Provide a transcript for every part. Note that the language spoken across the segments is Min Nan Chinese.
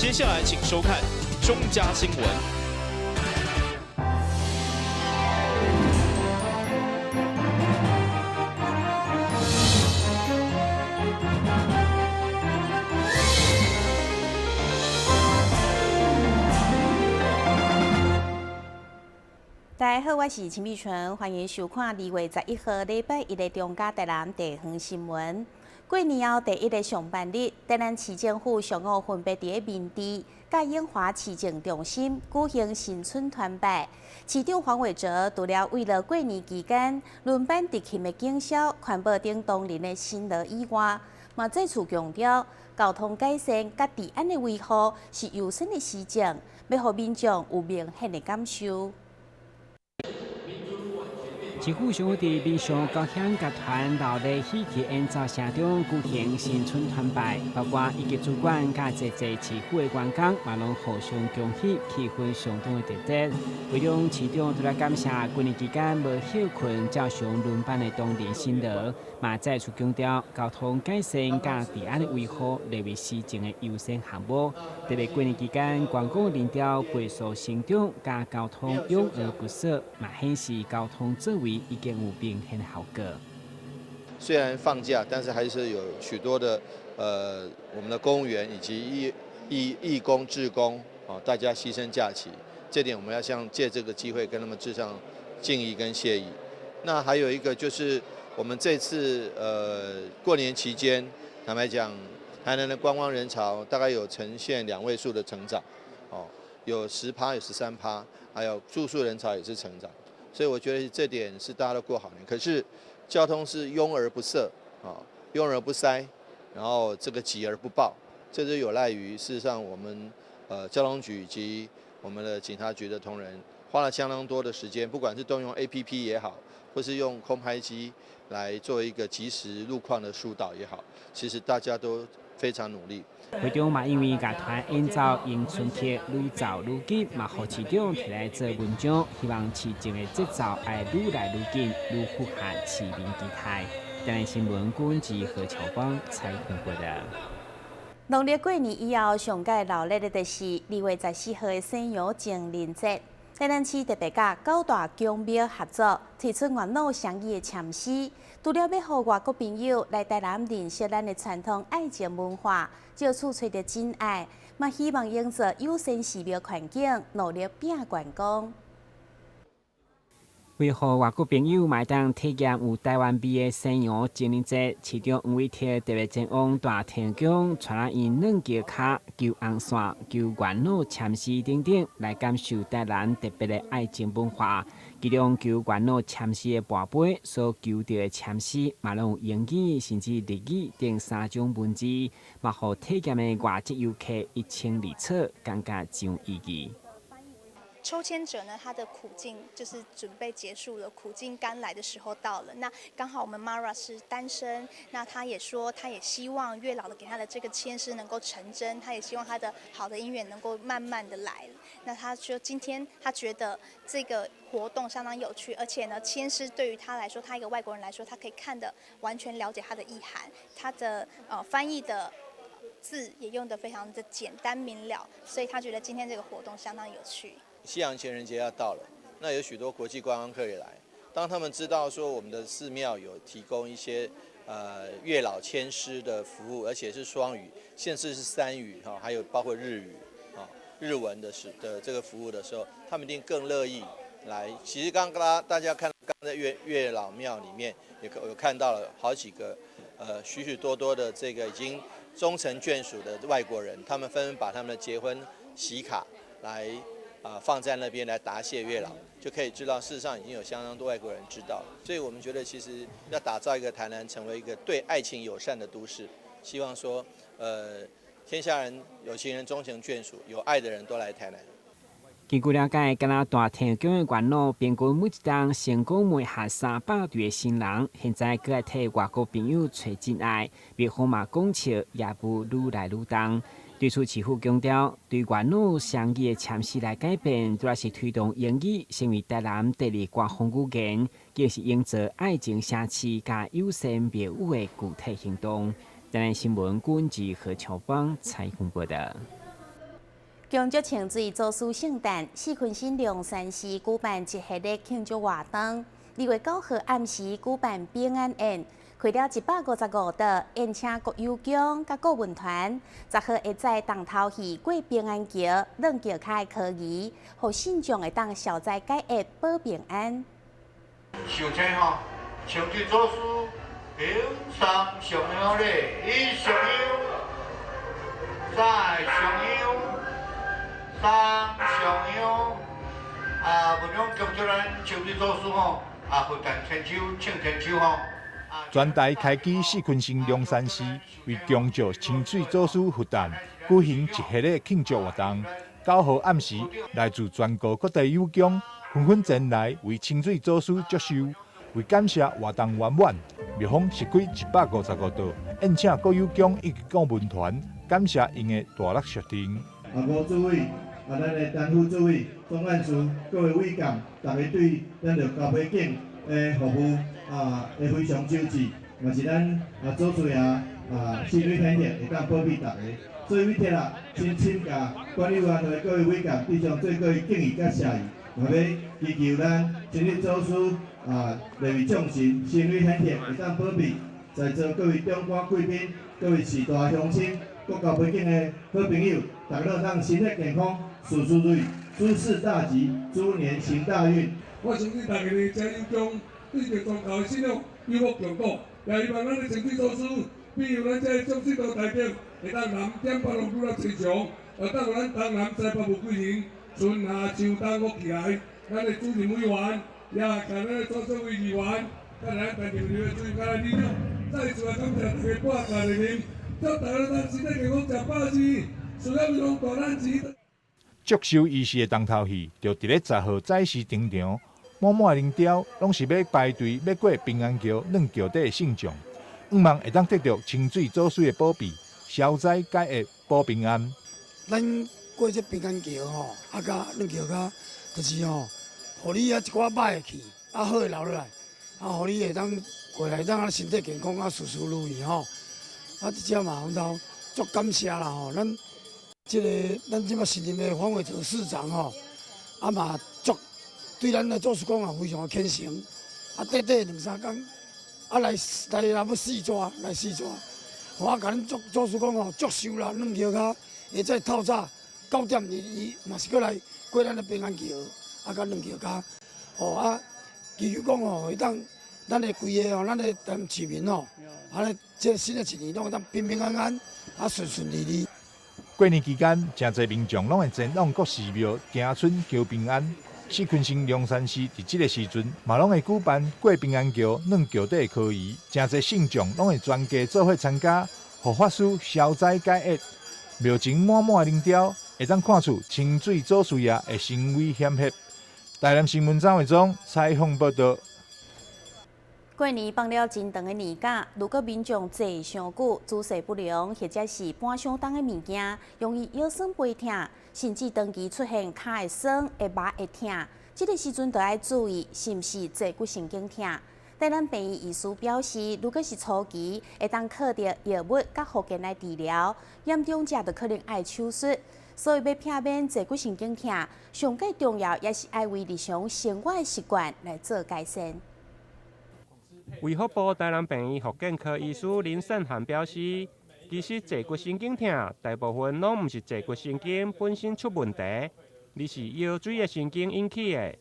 接下來請收看中嘉新聞。大家好，我是陳美純，歡迎收看2月11號禮拜一的中嘉台南地方新聞。過年後第一个上班日，台南市政府上午分別佇咧明治佮永華市政中心舉行新春團拜。市長黃偉哲除了為了過年期間輪班執勤的警消、環保等同仁的辛勞以外，嘛再次強調交通改善佮治安的維護是優先的施政，欲予民眾有明顯的感受。市府上午佇民雄高鄉樂團鬧熱喜氣演奏聲中舉行新春團拜，包括一級主管佮濟濟市府的員工，嘛攏互相恭喜，氣氛相當的熱烈。會中市長除了感謝過年期間無歇睏照常輪班的同仁辛勞，嘛再次強調交通改善佮治安的維護列為施政的優先項目。特別過年期間觀光人潮倍速成長，佮交通擁而不塞，嘛顯示交通作為已經有明顯效果。雖然放假，但是還是有許多的我們的公務員以及義工、志工啊，大家犧牲假期，這點我們要向借這個機會跟他們致上敬意跟謝意。那還有一個就是我們這次過年期間，坦白講，台南的觀光人潮大概有呈現2位數的成長，哦，有10%，有13%，還有住宿人潮也是成長。所以我覺得這點是大家都過好年，可是交通是擁而不塞，啊，擁而不塞，然後這個擠而不爆，這就有賴於事實上我們交通局以及我們的警察局的同仁花了相當多的時間，不管是動用 APP 也好，或是用空拍機來做一個即時路況的疏導也好，其實大家都非常努力。會中嘛，因為樂團演奏迎春曲愈奏愈緊，嘛予市長提來做文章，希望市政的節奏愛愈來愈緊，愈符合市民期待。台南新聞郭志何喬邦採訪報導。農曆過年以後，上蓋鬧熱的就是2月14號的西洋情人節。台南市特別佮九大宮廟合作，推出月老相遇的簽詩，除了欲予外國朋友來台南認識咱的傳統愛情文化，藉此揣著真愛，嘛希望營造友善寺廟環境，努力拼觀光。為予外國朋友嘛會當體驗有台灣味的西洋情人節，市長黃偉哲特別前往大天宮，帶𪜶軟轎跤、求紅線、求月老簽詩等等，來感受台南特別的愛情文化。其中求月老簽詩的跋杯所求著的簽詩，嘛攏有英語甚至日語等三種文字，嘛予體驗的外籍遊客一清二楚，感覺真有意義。抽籤者呢，他的苦盡就是準備結束了，苦盡甘來的時候到了。那剛好我們 Mara 是單身，那他也說，他也希望月老的給他的這個籤詩能夠成真，他也希望他的好的姻緣能夠慢慢的來。那他說今天他覺得這個活動相當有趣，而且呢，籤詩對於他來說，他一個外國人來說，他可以看得完全了解他的意涵，他的翻譯的字也用得非常的簡單明了，所以他覺得今天這個活動相當有趣。西洋情人節要到了，那有許多國際觀光客也來。當他們知道說我們的寺廟有提供一些月老籤詩的服務，而且是雙語，甚至是三語哈，還有包括日語啊、日文的是的這個服務的時候，他們一定更樂意來。其實剛剛大家看，剛在月老廟裡面也有看到了好幾個許許多多的這個已經終成眷屬的外國人，他們紛紛把他們的結婚喜卡來放在那邊來答謝月老，就可以知道事實上已經有相當多外國人知道了。所以我們覺得其實要打造一個台南成為一個對愛情友善的都市，希望說，天下人有情人終成眷屬，有愛的人都來台南。根據了解，敢若大天宮的月老平均每一冬成功媒合300對的新人，現在閣來替外國朋友揣真愛，廟方嘛講笑業務愈來愈重。對此，市府強調，對月老相遇的簽詩來改變，主要是推動英語成為台南第二官方語言，更是營造愛情城市佮友善廟宇的具體行動。台南新聞郭文吉何喬邦採訪報導。恭祝清水祖師聖誕，四坤新龍山寺舉辦一系列慶祝活動。2月9號暗時舉辦平安宴，開了155桌，宴請郭有強佮顧問團。10號下早重頭戲過平安橋、轉橋跤的科儀，予信眾會當消災解厄、保平安。首先吼，清水祖師平上上香咧，一上香，再上香。三上香，啊，文勇恭祝咱清水祖師吼，啊，佛誕千秋，慶千秋吼。全台開基四坤城龍山寺為恭祝清水祖師佛誕舉行一系列慶祝活動。9號暗時，來自全國各地有宮紛紛前來為清水祖師祝壽，為感謝活動圓滿，廟方設開155桌，宴請郭有強以及顧問團，感謝𪜶的大力相挺。啊，吳主委，啊，咱的陳副主委、總幹事、各位委幹，逐家對咱著交批警的服務啊，會非常周至，嘛是咱啊祖師爺啊，神威顯赫，會當保庇逐家。所以委託啦，請請教管理委員會各位委幹，致上最高的敬意佮謝意，嘛欲祈求咱清水祖師啊，列位眾神，神威顯赫，會當保庇在座各位長官貴賓、各位士大鄉親、各交批警的好朋友，逐家攏當身體健康，事事如意，諸事大吉，豬年行大運。我相信逐家呢，遮有將對著宗教的信仰有目共睹，也希望咱的清水祖師庇佑咱這個水道大德，會當南點北攏愈來濟強，會當予咱東南西北無幾人，春夏秋冬福起來。咱的主任委員也共咱的組織委議員，佮咱台中市的主任、佮咱里長，再次來感謝大家半駕蒞臨，祝大家咱身體健康，食飽錢，事業攏大咱錢。祝壽儀式的重頭戲，就佇咧10號早時登場，滿滿的龍舟攏是欲排隊欲過平安橋、轉橋底的信眾，向望會當得著清水祖師的保庇，消災解厄、保平安。咱過這平安橋吼，啊，佮轉橋跤，就是吼，予你啊一寡歹的去，啊好的留落來，啊予你會當過來，當啊身體健康啊事事如意吼。啊，這隻嘛，阮兜足感謝啦吼，咱這个咱這馬新任的黃偉哲市長吼，啊嘛足對咱的祖師公啊非常的虔誠，啊短短兩三工，啊來來來欲四逝來四逝，我共恁祖祖師公吼祝壽啦，轉橋跤，下早透早9點伊伊嘛是閣來過咱的平安橋，啊佮轉橋跤，吼啊，祈求講吼會當咱的規个吼，咱的台南市民吼，啊這新的一年攏會當平平安安，啊順順利利。過年期間，誠濟民眾攏會前往各寺廟行春求平安。四坤城龍山寺佇這个時陣嘛，攏會舉辦過平安橋、轉橋底的科儀，誠濟信眾攏會全家做伙參加，予法師消災解厄。廟前滿滿的龍舟，會當看出清水祖師爺的神威顯赫。台南新聞張偉忠採訪報導。過年放了真長的年假，如果民眾坐傷久、姿勢不良，或者是搬傷重的物件，容易腰酸背疼，甚至長期出現跤會酸、會麻會疼。這个時陣就愛注意，是毋是坐骨神經疼？台南病院醫師表示，如果是初期，會當靠著藥物佮復健來治療，嚴重者就可能愛手術。所以欲避免坐骨神經疼，上蓋重要也是愛為日常生活的習慣來做改善。衛福部台南病院復健科醫師林勝涵表示，其實坐骨神經疼大部分攏毋是坐骨神經本身出問題，而是腰椎的神經引起的。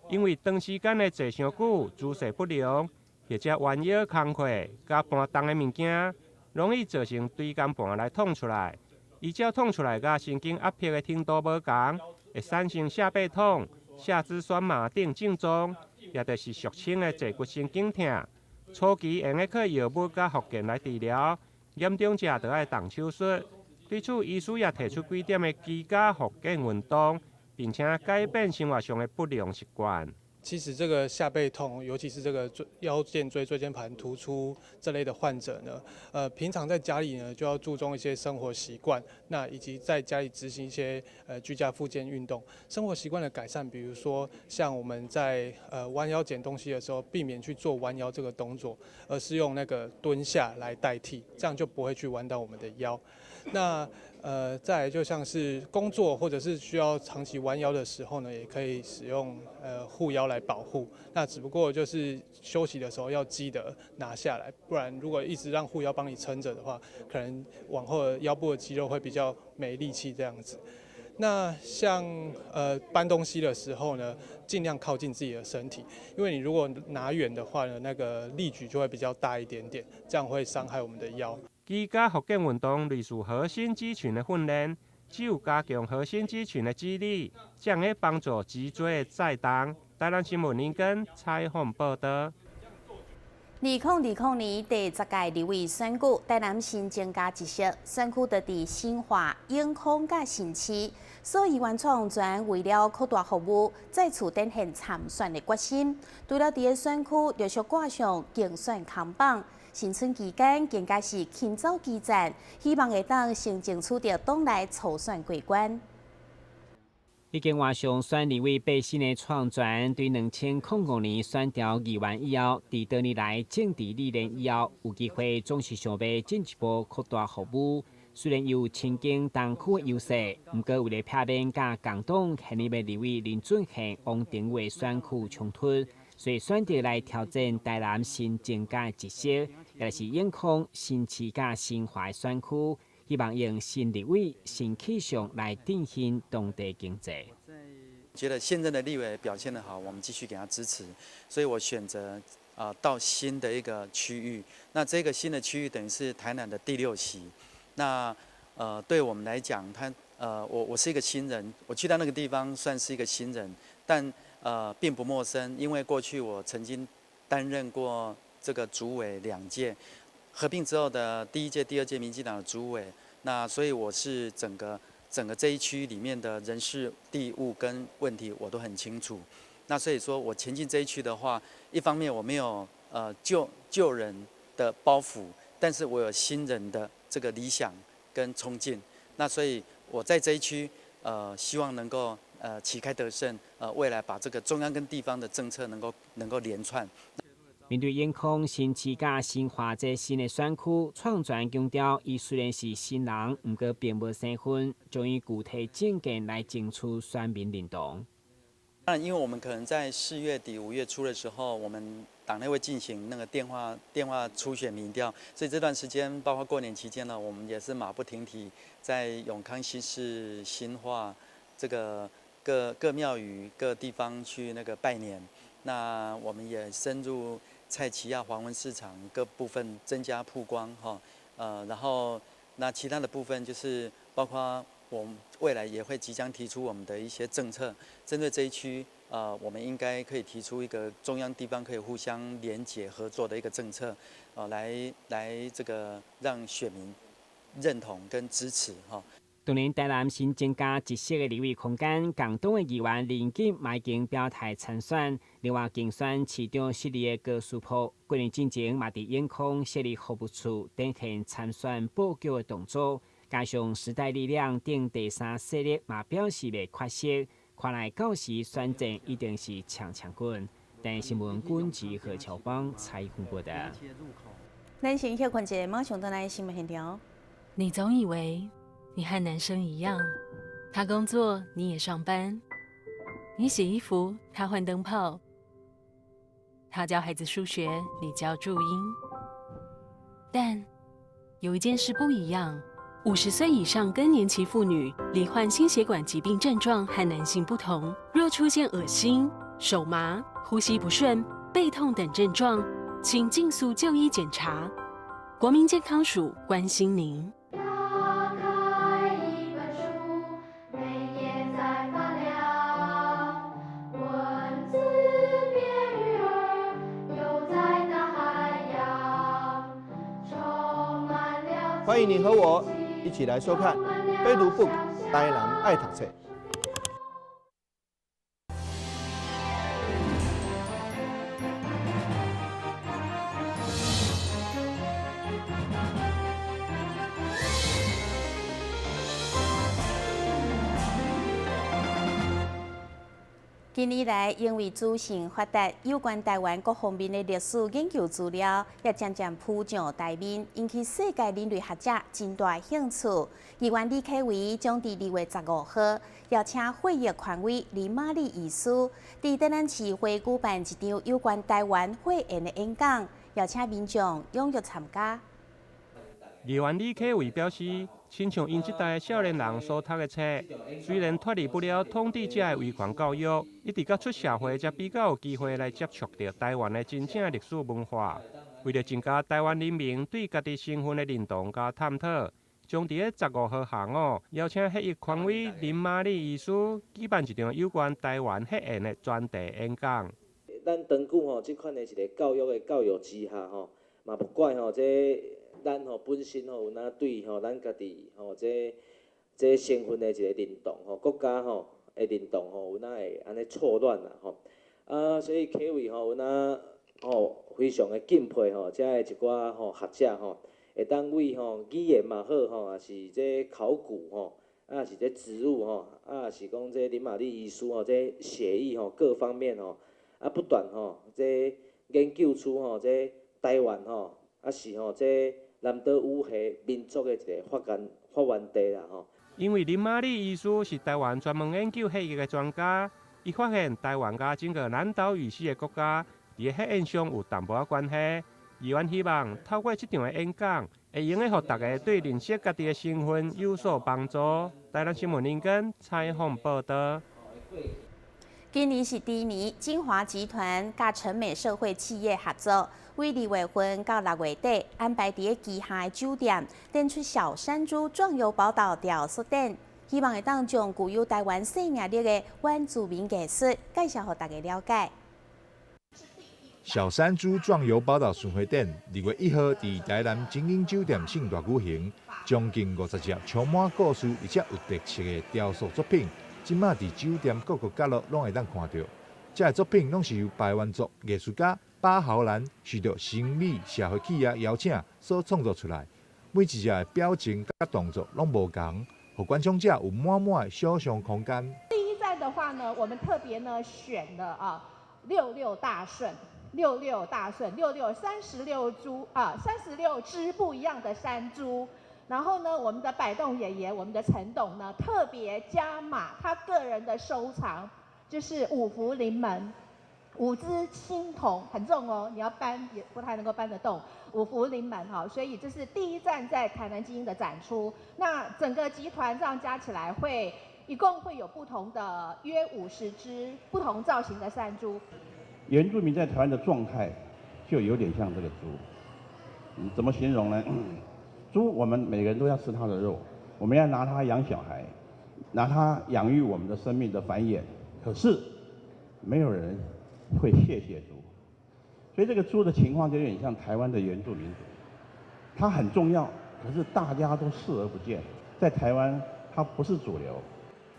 因為長時間的坐傷久、姿勢不良，或者彎腰工課、佮搬重的物件，容易造成椎間盤來痛出來。依照痛出來佮神經壓迫的程度無仝，會產生下背痛、下肢痠麻等症狀，也就是俗稱的坐骨神經疼。初期會用得靠藥物佮復健來治療，嚴重者就愛動手術。對此，醫師也提出幾點的居家復健運動，並且改變生活上的不良習慣。其實這個下背痛，尤其是這個腰薦椎椎間盤突出這類的患者呢，平常在家裡呢就要注重一些生活習慣，那以及在家裡執行一些居家復健運動。生活習慣的改善，比如說像我們在彎腰撿東西的時候，避免去做彎腰這個動作，而是用那個蹲下來代替，這樣就不會去彎到我們的腰。那再來就像是工作或者是需要長期彎腰的時候呢，也可以使用護腰來保護。那只不過就是休息的時候要記得拿下來，不然如果一直讓護腰幫你撐着的話，可能往後的腰部的肌肉會比較沒力氣這樣子。那像搬東西的時候呢，盡量靠近自己的身體，因為你如果拿遠的話呢，那個力矩就會比較大一點點，這樣會傷害我們的腰。居家復健運動類似核心肌群的訓練，只有加強核心肌群的肌力，才會幫助脊椎的再動。台南新聞林根採訪報道。2020年第10屆立委選舉，台南新增加一席，選區就佇新化、永康佮新市，所以原創權為了擴大服務，再次展現參選的決心。除了佇个選區陸續掛上競選扛棒，新春期間更加是勤走基層，希望會當先爭取著黨內初選過關。已經換上選立委八新的創全，對2005年選調議員以後，佇多年來政治歷練以後，有機會總是想欲進一步擴大服務。雖然有親近東區的優勢，毋過為了避免佮共黨現任的立委林俊憲、王定宇選區衝突，所以選擇來挑戰台南新增加的一席，也就是永康、新市佮新化的選區。希望用新立委、新氣象來振興當地經濟。覺得現任的立委表現得好，我們繼續給他支持，所以我選擇到新的一個區域。那這個新的區域等於是台南的第六席。那對我們來講，他我是一個新人，我去到那個地方算是一個新人，但並不陌生，因為過去我曾經擔任過這個主委兩屆。合併之後的第一屆、第二屆民進黨的主委，那所以我是整個這一區裡面的人事地物跟問題我都很清楚。那所以說我前進這一區的話，一方面我沒有舊人的包袱，但是我有新人的這個理想跟衝勁。那所以我在這一區希望能夠旗開得勝，未來把這個中央跟地方的政策能夠連串。面對永康、新市佮新化這新的選區，創全強調，伊雖然是新人，毋過並無生分，將以具體政見來爭取選民認同。當然，因為我們可能在4月底5月初的時候，我們黨內會進行那個電話初選民調，所以這段時間，包括過年期間呢，我們也是馬不停蹄，在永康、新市、新化這個各各廟宇、各地方去那個拜年。那我們也深入菜市仔黃昏市場各部分增加曝光哈，然後那其他的部分就是包括我們未來也會即將提出我們的一些政策，針對這一區，我們應該可以提出一個中央地方可以互相連結合作的一個政策，來這個讓選民認同跟支持哈。當然，台南新增加一席的立委空間，共黨的議員林錦嘛已經表態參選。另外，競選市長失利的高士鋪，過年進前嘛佇永康設立服務處，展現參選布局的動作。加上時代力量等第三勢力嘛表示袂缺席，看來到時選戰一定是搶搶滾。台視新聞軍吉和喬邦採訪報道。咱先歇睏一下，馬上轉來新聞現場。你總以為你和男生一樣，他工作，你也上班；你洗衣服，他換燈泡；他教孩子數學，你教注音。但有一件事不一樣：50歲以上更年期婦女罹患心血管疾病症狀和男性不同，若出現噁心、手麻、呼吸不順、背痛等症狀，請盡速就醫檢查。國民健康署關心您。打開一本書，每頁在發亮，文字變魚兒，游在大海洋，充滿了。歡迎你和我一起來收看《非讀 book 台南愛讀冊》。近年來，因為資訊發達，有關台灣各方面的歷史研究資料也漸漸浮上台面，引起世界人類學者真大興趣。議員李啟維將佇2月15號邀請血液權威林瑪麗醫師，佇台南市會舉辦一場有關台灣血緣的演講，邀請民眾踴躍參加。議員李啟維表示，親像𪜶這代少年人所讀的冊，雖然脫離不了統治者的威權教育，一直到出社會才比較有機會來接觸著台灣的真正歷史文化。為著增加台灣人民對家己身份的認同佮探討，將佇咧15號下午邀請血液權威林瑪麗醫師舉辦一場有關台灣血緣的專題演講。咱長久吼，這款的一个教育的教育之下吼，嘛無怪吼這。咱吼本身吼有哪對吼咱家己吼這這身份的一個認同吼，國家吼的認同吼有哪會按呢錯亂啦吼。啊，所以啟維吼有哪吼非常的敬佩吼，遮的一寡吼學者吼，會當為吼語言嘛好吼，抑是這考古吼，啊是這植物吼，啊是講這林瑪麗醫師吼，這血液吼各方面吼，啊不斷吼這研究出吼這台灣吼，啊是吼這。南島語系民族的一个發源發源地啦吼。因為林瑪麗醫師是台灣專門研究血液的專家，伊發現台灣佮整個南島語系的國家，佇血緣上有淡薄仔關係。議員希望透過這場的演講，會用得予大家對認識家己的身份有所幫助。台南新聞林根採訪報導。今年是第二年，晶華集團佮誠美社會企業合作，為2月份到6月底安排佇咧旗下的酒店展出小山豬壯遊寶島雕塑展，希望會當將具有台灣生命力的原住民藝術介紹予大家了解。小山豬壯遊寶島巡迴展，2月1號佇台南晶英酒店盛大舉行，將近50隻充滿故事而且有特色的雕塑作品。這馬佇酒店各個角落攏會當看著，這个作品攏是由排灣族藝術家巴豪蘭受著誠美社會企業邀請所創作出來。每一隻的表情佮動作攏無仝，予觀賞者有滿滿的想像空間。第一站的話呢，我們特別呢選了啊六六大順，六六大順，六六三十六株啊，三十六隻不一樣的山豬。然後呢，我們的擺動爺爺，我們的陳董呢，特別加碼他個人的收藏，就是五福臨門，五隻青銅，很重哦，你要搬也不太能夠搬得動。五福臨門哈，所以這是第一站在台南晶英的展出。那整個集團這樣加起來會，一共會有不同的約50隻不同造型的山豬。原住民在台灣的狀態，就有點像這個豬，嗯，怎麼形容呢？豬，我們每個人都要吃它的肉，我們要拿它養小孩，拿它養育我們的生命的繁衍。可是，沒有人會謝謝豬，所以這個豬的情況就有點像台灣的原住民族，它很重要，可是大家都視而不見。在台灣，它不是主流。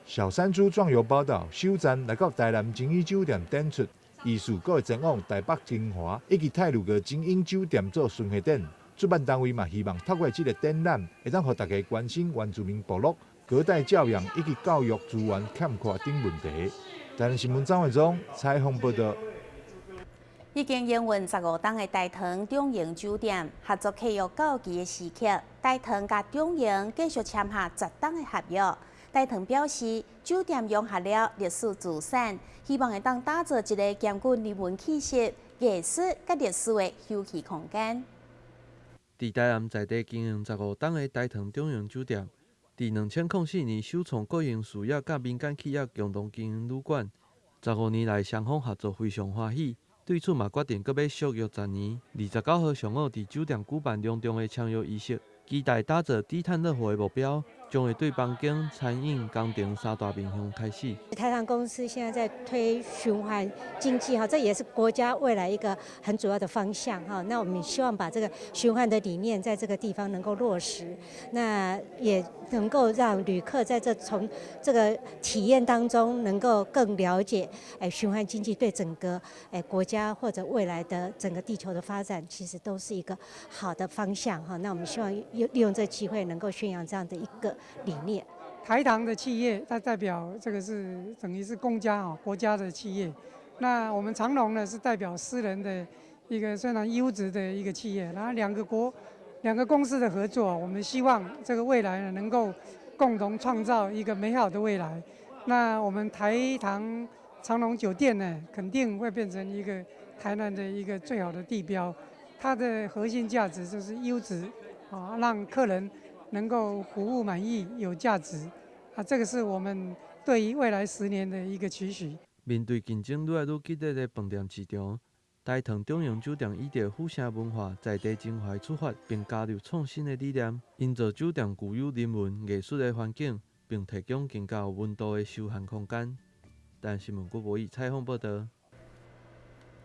小山豬壯遊寶島首站來到台南晶英酒店展出，藝術閣會前往台北晶華以及太魯閣晶英酒店做巡迴展。主辦單位嘛希望透過這个展覽，會當予大家關心原住民部落隔代教養以及教育資源欠缺等問題。台南新聞張偉忠採訪報導。已經營運15冬的大唐長榮酒店合作契約到期的時刻，大唐佮長榮繼續簽下10冬的合約。大唐表示，酒店融合了歷史資產，希望會當打造一个兼具人文氣息、藝術佮歷史的休憩空間。佇台南在地經營15冬的大唐長榮酒店，佇2004年首創國營事業佮民間企業共同經營旅館，15年來雙方合作非常歡喜，對此嘛決定閣欲續約十年。29號上午佇酒店舉辦隆重的簽約儀式，期待打造低碳樂活的目標，將會對房間、餐飲、工程三大面向開始。台糖公司現在在推循環經濟哈，這也是國家未來一個很主要的方向哈。那我們希望把這個循環的理念在這個地方能夠落實，那也能夠讓旅客在這從這個體驗當中能夠更了解，循環經濟對整個國家或者未來的整個地球的發展，其實都是一個好的方向哈。那我們希望利用這個機會能夠宣揚這樣的一個理念。台糖的企業，它代表這個是等於是公家啊，國家的企業。那我們長榮呢，是代表私人的一個非常優質的一個企業。然後兩個公司的合作，我們希望這個未來呢，能夠共同創造一個美好的未來。那我們台糖長榮酒店呢，肯定會變成一個台南的一個最好的地標。它的核心價值就是優質啊，讓客人能夠服務滿意、有價值啊，這個是我們對於未來10年的一個期許。面對競爭愈來愈激烈的飯店市場，台糖長榮酒店以著府城文化在地情懷出發，並加入創新的理念，營造酒店具有人文藝術的環境，並提供更加有溫度的休閒空間。台南新聞郭博義採訪報道。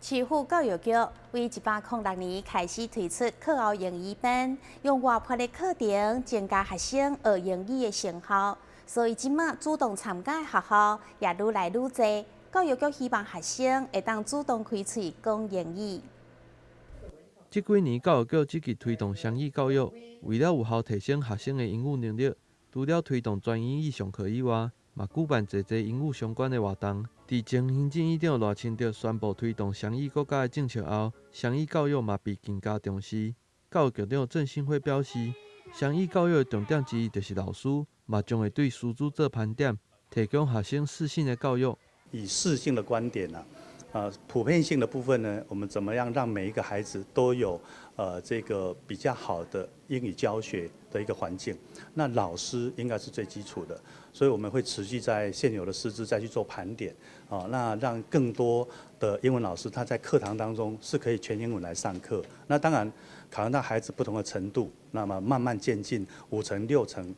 市府教育局為106年開始推出課後英語班，用活潑的課程增加學生學英語的成效，所以這馬主動參加的學校也愈來愈濟。教育局希望學生會當主動開喙講英語。這幾年教育局積極推動雙語教育，為了有效提升學生的英語能力，除了推動全英語上課以外，嘛舉辦濟濟英語相關的活動。佇前行政院長賴清德宣布推動雙語國家的政策後，雙語教育嘛被更加重視。教育局長鄭新輝表示，雙語教育的重點之一就是老師，嘛將會對師資做盤點，提供學生適性的教育。以適性的觀點呢，普遍性的部分呢，我們怎麼樣讓每一個孩子都有這個比較好的英語教學的一個環境？那老師應該是最基礎的，所以我們會持續在現有的師資再去做盤點，啊，那讓更多的英文老師他在課堂當中是可以全英文來上課。那當然考量到孩子不同的程度，那麼慢慢漸進5成、6成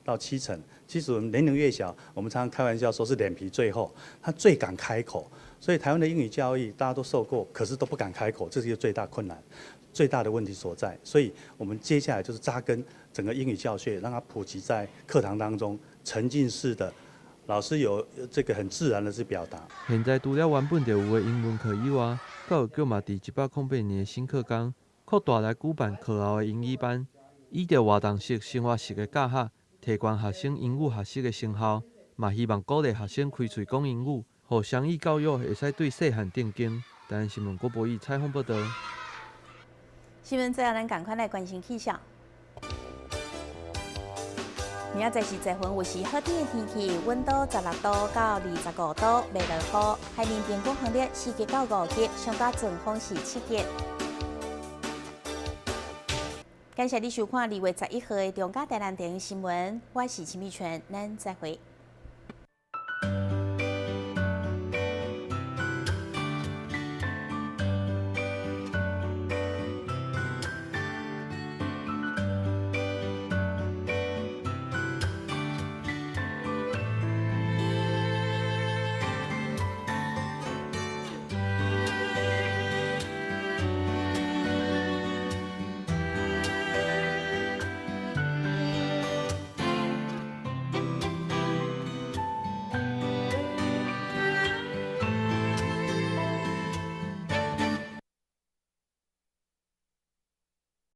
到7成。其實我們年齡越小，我們常常開玩笑說是臉皮最厚，他最敢開口。所以台灣的英語教育大家都受過，可是都不敢開口，這是一個最大困難、最大的問題所在。所以我們接下來就是扎根整個英語教學，讓它普及在課堂當中，沉浸式的，老師有這個很自然的去表達。現在除了原本就有的英文課以外，教育局嘛佇108年的新課綱擴大來舉辦課後的英語班，以著活動式、生活式的教學，提懸學生英語學習的成效，嘛希望鼓勵學生開喙講英語，予雙語教育會使對細漢定經。台南新聞郭博義採訪報道。新聞最後，咱仝款來關心氣象。明仔載是濟雲有時好天的天氣，溫度16度到25度，袂落雨。海面平均風力4級到5級，上大陣風是7級。感謝你收看2月11號的中嘉台南電視新聞，我是陳美泉，咱再會。